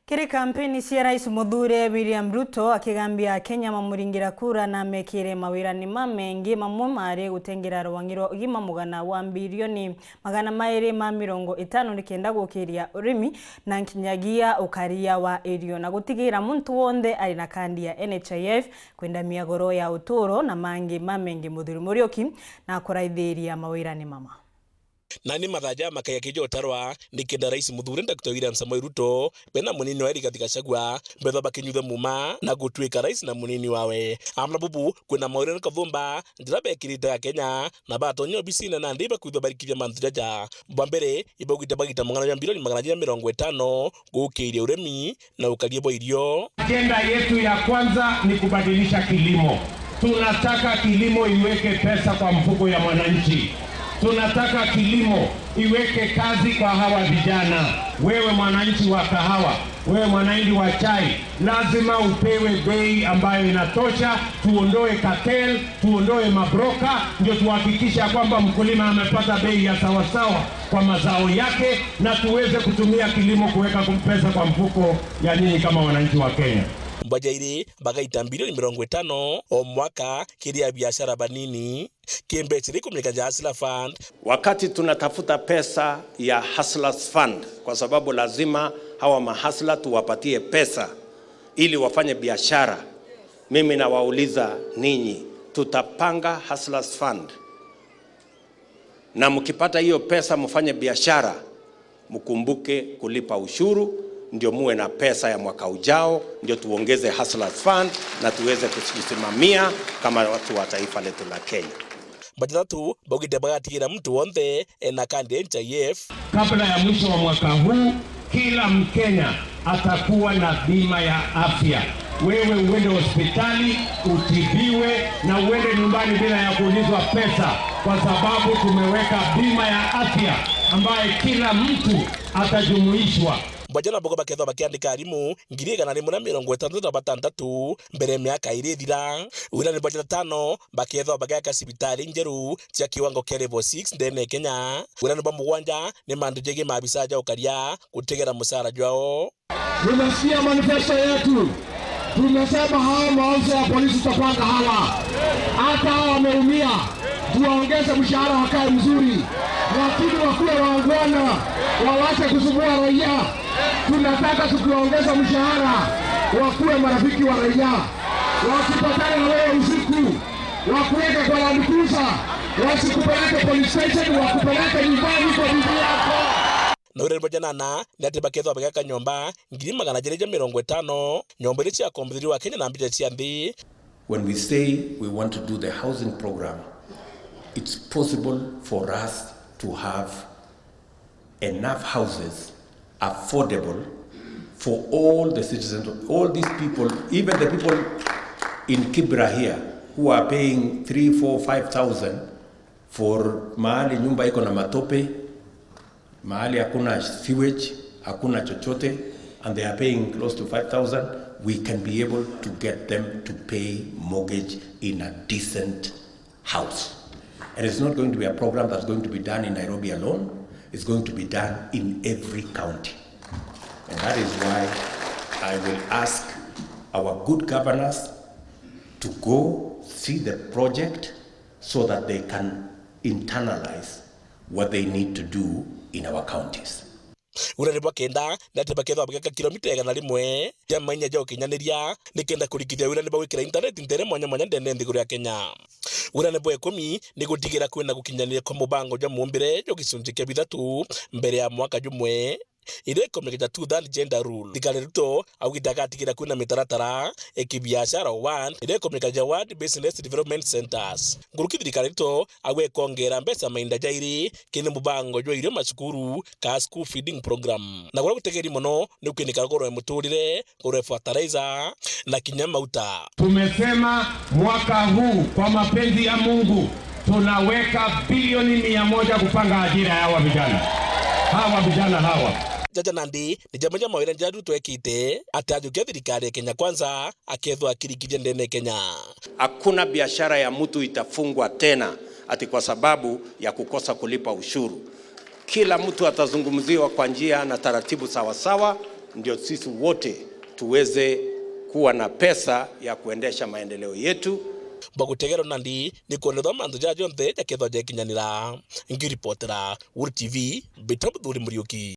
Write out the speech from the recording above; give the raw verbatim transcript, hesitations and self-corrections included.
Kiri kampeni cia Rais Muthure William Ruto akigambia Akenya mamuringira kura na mekire mawirani mamengi, mamwe mari gutengera rwangi rwa ugima mugana wa mbirioni magana mairi ma mirongo itano nikenda gukiria urimi na nkinyagia ukaria wa irio na gutigira muntu wonthe ari na kandi ya N H I F, kwendamia goro ya uturo na mangi mamengi. Muthuri Muriuki na kuraithiria mawirani mama. Nani mathaa jaja makaiga kija utarwa, nikenda Rais Muthure Doctor William Samoei Ruto, be na munini wa Rigathi Gachagua, bethwa bakinyuthwa muma na gutwika rais na munini wawe. Amna bubu, kwina mawirani kathumba, jira bekirite Akenya, na batonya obisine nandi bakwithwa barikithia mantu jaja. Bwa mbere, ibaugite bagita mung'ano jwa mbirioni magana jana mirongo itano gukiria urimi, na ukaria bwa irio. Ajenda yetu ya kwanza ni kubadilisha kilimo. Tunataka kilimo iweke pesa kwa mfuko ya mwananchi. Tunataka kilimo iweke kazi kwa hawa vijana. Wewe mwananchi wa kahawa, wewe mwananchi wa chai, lazima upewe bei ambayo inatosha, tuondoe cartel, tuondoe mabroka, ndio tuhakikisha kwamba mkulima amepata bei ya sawasawa kwa mazao yake, na tuweze kutumia kilimo kuweka pesa kwa mfuko ya nyinyi kama wananchi wa Kenya. Mbaja iri bagaita mbirioni mirongo itano o mwaka kiri a biashara banini, ki mbecha iria ikumenyeka ja Hustler Fund. Wakati tunatafuta pesa ya Hustlers Fund, kwa sababu lazima hawa mahasla tuwapatie pesa ili wafanye biashara, mimi nawauliza ninyi, tutapanga Hustlers Fund, na mkipata hiyo pesa mfanye biashara, mkumbuke kulipa ushuru, ndio muwe na pesa ya mwaka ujao, ndio tuongeze Hustlers Fund na tuweze kujisimamia kama watu wa taifa letu la Kenya. Batatatu baugite bagatigira muntu wonthe ena kandi ya N H I F. Kabla ya mwisho wa mwaka huu, kila Mkenya atakuwa na bima ya afya. Wewe uende hospitali, utibiwe na uende nyumbani bila ya kuulizwa pesa, kwa sababu tumeweka bima ya afya ambaye kila mtu atajumuishwa. Bajana bogo bakethwa bakiandika arimu ngiri igana rimwe na mirongo itantatu na batantatu mbere ya miaka iri ithira. Wirani bwa jatatano bakethwa bageka cibitari njeru cia kiwango kia level six ndene ya Kenya. Wirani bwa mugwanja ni mantu jegii maabisa ja ukaria gutegera mucara jwao. Nimesikia manifesto yetu. Tumesema hawa maofisa ya polisi tutapanga hawa. Hata hawa wameumia, tuwaongeze mshahara wakae mzuri. Lakini wakuwe waangwana, wawache kusumbua raia. Tunataka tukiwaongeza mshahara, wakuwe marafiki wa raia. Wasipatane na wewe usiku, wakuweke kwa Land Cruiser, wasikupeleke police station, wakupeleke nyumbani kwa bibi yako. Na uria bwa janana ni ati bakethwa bageka nyomba ngiri magana jeri ja mirongo itano, nyomba iria ciakombithirio Akenya na mbeca cia nthi. When we say we want to do the housing program, it's possible for us to have enough houses affordable for all the citizens, all these people, even the people in Kibra here who are paying three, four, five thousand for mahali nyumba iko na matope, mahali hakuna sewage, hakuna chochote, and they are paying close to five thousand, we can be able to get them to pay mortgage in a decent house. And it's not going to be a program that's going to be done in Nairobi alone. It's going to be done in every county. And that is why I will ask our good governors to go see the project so that they can internalize what they need to do in our counties. Urani bwa kenda ni ati bakethwa bageka kilomita igana rimwe ja mainya ja ukinyaniria nikenda kurikithia wirani bwa gwikira intaneti ntere mwanya mwanya ndene nthiguru ya Kenya. Wirani bwa ikumi ni gutigira kwina gukinyaniria kwa mubango jwa mumbire jwa gicunji kia bithatu mbere ya mwaka jumwe, iria ikumenyeka ja two third gender rule. Thirikari Ruto augite agatigira kwina mitaratara ya kibiashara o ward, iria ikumenyeka ja Ward Business Development Centres. Nkuruki thirikari Ruto agwekongera mbeca mainda jairi kiri mubango jwa irio macukuru, ka school feeding program. Na kuria gutegeri mono ni gukinika goro ya muturire, goro ya fertilizer, na kinya mauta. Tumesema mwaka huu kwa mapenzi ya Mungu tunaweka bilioni mia moja kupanga ajira ya hawa vijana. Hawa vijana hawa. Jaja nandi ni jamwe ja mawira jaria Ruto ekite ati ajukia thirikari ya Kenya Kwanza akethwa akirikithia ndene ya Kenya. Hakuna biashara ya mtu itafungwa tena ati kwa sababu ya kukosa kulipa ushuru. Kila mtu atazungumziwa kwa njia na taratibu sawasawa, ndio sisi wote tuweze kuwa na pesa ya kuendesha maendeleo yetu. Bagutegerwa nandi ni kwonethwa mantu jaa jonthe jakethwa jekinyanira. Ngiripotera Wood T V, mbita Muthuri Muriuki.